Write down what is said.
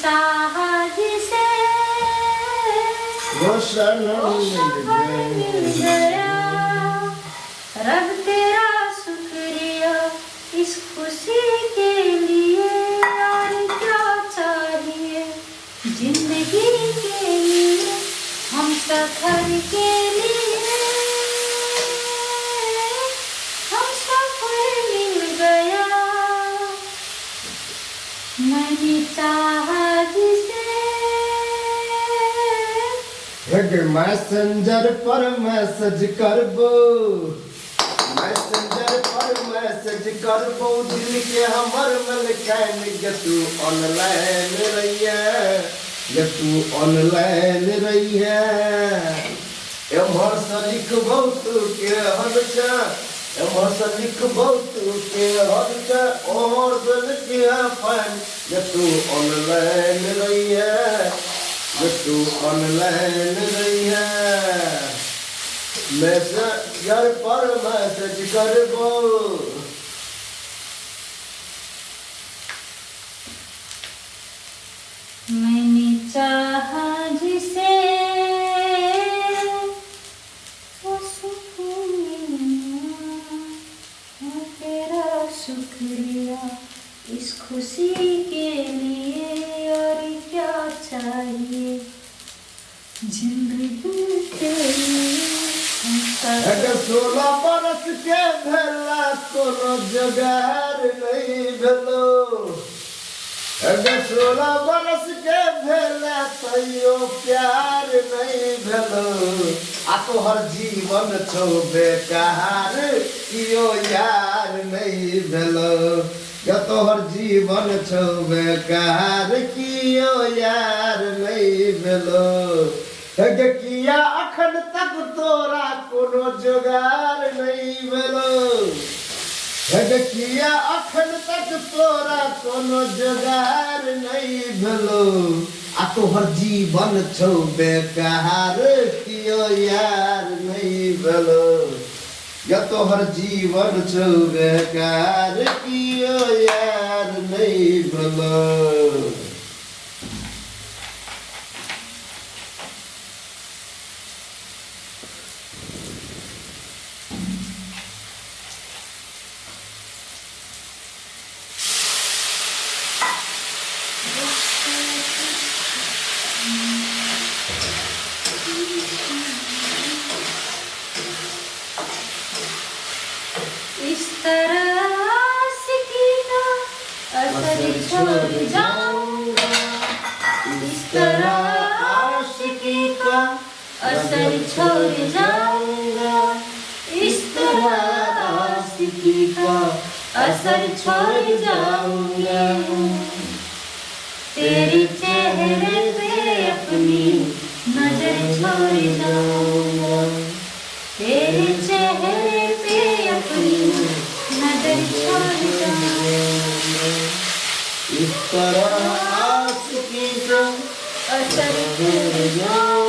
चाहा जिसे वो सनम वो मिल सफर मिल गया। गया। रब तेरा शुक्रिया इस खुशी के लिए, और क्या चाहिए जिंदगी के लिए, हम सफर के लिए, हम सफर मिल गया। मैंने चाहा जिसे। हे मैसेंजर पर मैसेज करबो, मैसेंजर पर मैसेज करबो, दिल के हमर मलकान गे तू ऑनलाइन रहिए, गे तू ऑनलाइन रहिए। एम्हर से लिखबो तू के हर छै, एम्हर से लिखबो तू के हर छै, ओम्हर से लिखिए फैन गे तू ऑनलाइन रहिए, गे तू ऑनलाइन रहिए। मैसेंजर पर मैसेज करबो। मैंने चाहा जिसे वो सुकून मिला, हाँ तेरा शुक्रिया इस खुशी के लिए, और क्या चाहिए जिंदगी के लिए, हम अगर सफर। 16 बरस के भेला कोनो जोगार नहीं भेलो, अगर 16 बरस के भेला तैयो प्यार नहीं भेलो, आ तोहर जीवन छौ बेकार कियो यार नहीं भेलो, या तोहर जीवन छौ बेकार कियो यार नहीं भेलो। हे गे किया अखन तक तोरा कोनो जोगार नहीं भेलो, हे गे किया अखन तक तोरा कोनो जोगार नहीं भेलो, आ तोहर जीवन छौ बेकार कियो यार नहीं भेलो, या तोहर जीवन छौ बेकार कियो यार नहीं भेलो। इस तरह आशिकी का असर असर छोड़ छोड़ जाऊंगा, जाऊंगा, इस इस तरह तरह आशिकी आशिकी का का असर असर छोड़ छोड़ जाऊंगा, जाऊंगा, इस इस तरह तरह आशिकी आशिकी का का असर असर छोड़ छोड़ जाऊंगा। जाऊंगा। तेरे तेरे चेहरे चेहरे पे पे अपनी अपनी नजर नजर छोड़ छोड़ जाऊंगा, जाऊंगा, तेरे तेरे चेहरे चेहरे पे पे अपनी अपनी नजर नजर छोड़ छोड़ जाऊंगा। जाऊंगा। इस तरह आशिकी का असर असर छोड़ छोड़ जाऊंगा।